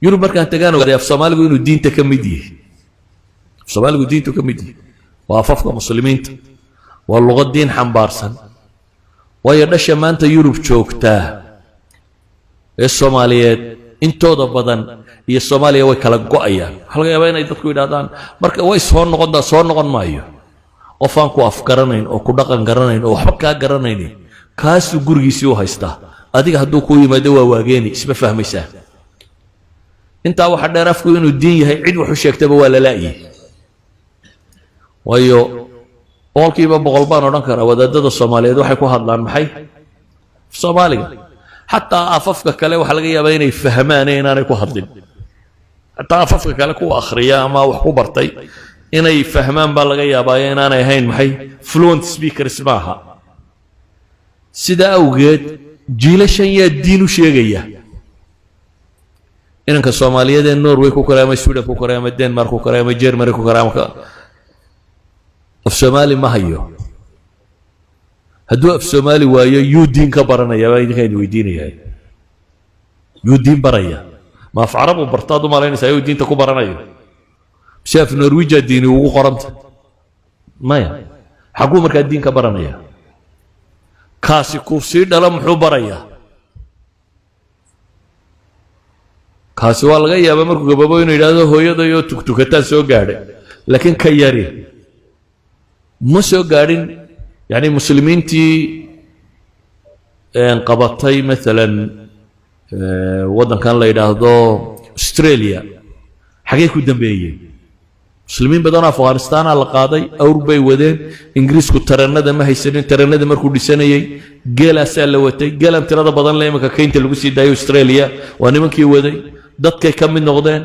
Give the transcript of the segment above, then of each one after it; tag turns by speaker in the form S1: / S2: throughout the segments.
S1: Yurub markaan tagaan ogaaday af Soomaaligu inuu diinta ka mid yahay. Af Soomaaligu diintu ka mid yahay, waa afafka Muslimiinta, waa luqad diin xambaarsan. Waayo, dhasha maanta Yurub joogtaa ee Soomaaliyeed intooda badan iyo Soomaaliya way kala go'ayaan. Waxaa laga yaabaa inay dadku yidhahdaan marka way soo noqon. Soo noqon maayo. Qof aan ku afgaranayn oo ku dhaqan garanayn oo waxba kaa garanaynin, kaasuu gurigiisii u haystaa. Adiga hadduu kuu yimaado waa waageeni, isma fahmaysaa. Intaa waxaa dheer, afku inuu diin yahay cid wax u sheegtaba waa la la'yay. Waayo, 100% baan odhan karaa wadaadada Soomaaliyeed waxay ku hadlaan maxay? Soomaaliga. Xataa afafka kale waxaa laga yaabaa inay fahmaane inaanay ku hadlin. Xataa afafka kale kuwa akhriya ama wax ku bartay inay fahmaan baa laga yaabaa, inaanay ahayn maxay? Fluent speakers maaha. Sidaa awgeed jiilashan yaa diin u sheegaya? Inanka Soomaaliyeed ee Norway ku koray ama Sweden ku koray ama Denmark ku koray ama Germany ku koray ama af Soomaali ma hayo. Hadduu af Soomaali waayo, yuu diin ka baranaya? Baa idinkaan idin weydiinaya. Yuu diin baraya? Ma af Carabu bartaad u malaynaysaa yuu diinta ku baranayo? Mise af Norwija diini ugu qoranta? Maya. Xagguu markaa diin ka baranaya? Kaasi kuu sii dhalo muxuu barayaa? Kaasi waa laga yaabaa markuu gababo inuu yidhaahdo hooyadayoo tugtukataan soo gaadhay, laakiin ka yari ma soo gaadhin. Yacni Muslimiintii qabatay maalan waddankan la yidhaahdo Australia xagee ku dambeeyey? Muslimiin badanoo Afghanistaana la qaaday, awr bay wadeen. Ingiriisku tarannada ma haysanin. Tarannada markuu dhisanayey geelaasaa la watay. Geelan tirada badan le iminka kaynta lagu sii daayo Australia waa nimankii waday. Dadkay ka mid noqdeen.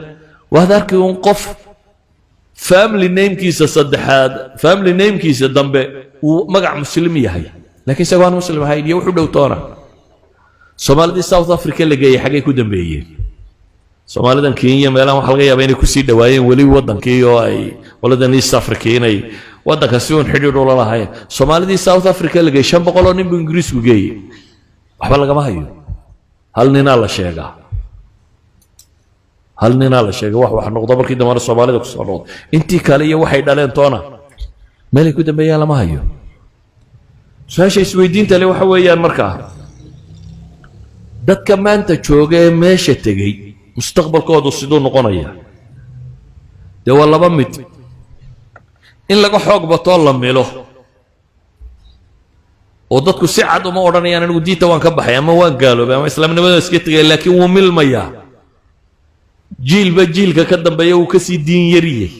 S1: Waad arki un qof family namekiisa saddexaad, family namekiisa dambe uu magac Muslim yahay, laakiin isagoo aan Muslim ahayn iyo wuxu dhow toona. Soomaalidii South Africa la geeyey xaggay ku dambeeyeen? Soomaalidan Kenya meelahan waxa laga yaaba inay kusii dhawaayeen weli waddankii oo ay qoladan East Africa inay waddanka si uun xidhiidh ula lahaayeen. Soomaalidii South Africa la geeyey, 500 oo nin buu Ingiriisku geeyey, waxba lagama hayo. Hal ninaa la sheegaa, hal ninaa la sheegay wax noqdo, markii dambana Soomaalida kusoo noqdo. Intii kale iyo waxay dhaleen toona meelay ku dambeeyaan lama hayo. Su-aasha isweydiinta le waxa weeyaan markaa, dadka maanta jooga ee meesha tegey mustaqbalkoodu siduu noqonaya? Dee waa laba mid: in laga xoog batoo la milo, oo dadku si cad uma odhanayaan anigu diinta waan ka baxay ama waan gaaloobay ama islaamnimada iska tegay, laakiin wuu milmayaa. Jiilba jiilka ka dambeeya wuu kasii diin yariyey,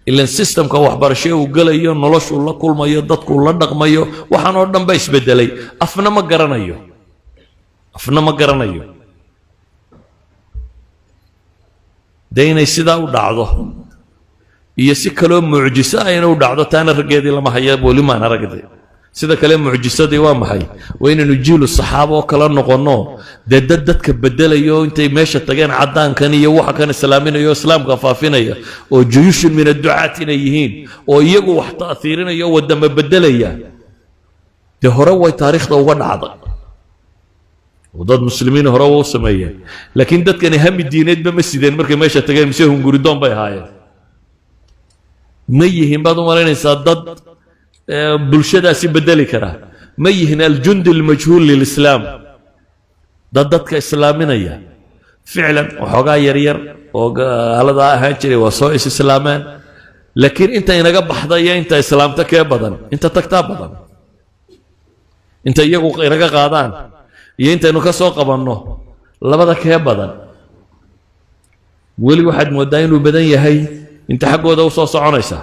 S1: ilan systemka waxbarasho uu gelayo, noloshuu la kulmayo, dadkuu la dhaqmayo, waxaan oo dhan ba isbedelay. Afna ma garanayo, afna ma garanayo. Dee inay sidaa u dhacdo iyo si kaloo mucjiso ah inay u dhacdo, taana raggeedii lama haya, weli maan aragday. Sida kale mucjisadii waa maxay? Waa inaynu jiilu saxaaba oo kala noqonno, dee dad dadka bedelayo intay meesha tageen caddaankan iyo waxa kan islaaminayo, islaamka faafinaya, oo juyushun min adducaat inay yihiin, oo iyagu wax ta'hiirinaya oo waddama bedelaya. Dee hore way taariikhda uga dhacday oo dad Muslimiin hore u sameeyeen, laakiin dadkani hami diineedba ma sideen markay meesha tageen, mise hunguridoon bay ahaayeen? Ma yihiin baad u malaynaysaa dad bulshadaasi bedeli kara? Ma yihiin aljundi almajhuul lilislaam, dad dadka islaaminaya? Ficlan waxoogaa yaryar oo gaaladaa ahaan jiray waa soo is islaameen, laakiin inta inaga baxda iyo inta islaamta kee badan? Inta tagtaa badan. Inta iyagu inaga qaadaan iyo intaynu ka soo qabanno, labada kee badan? Weli waxaad mooddaa inuu badan yahay inta xaggooda u soo soconaysa.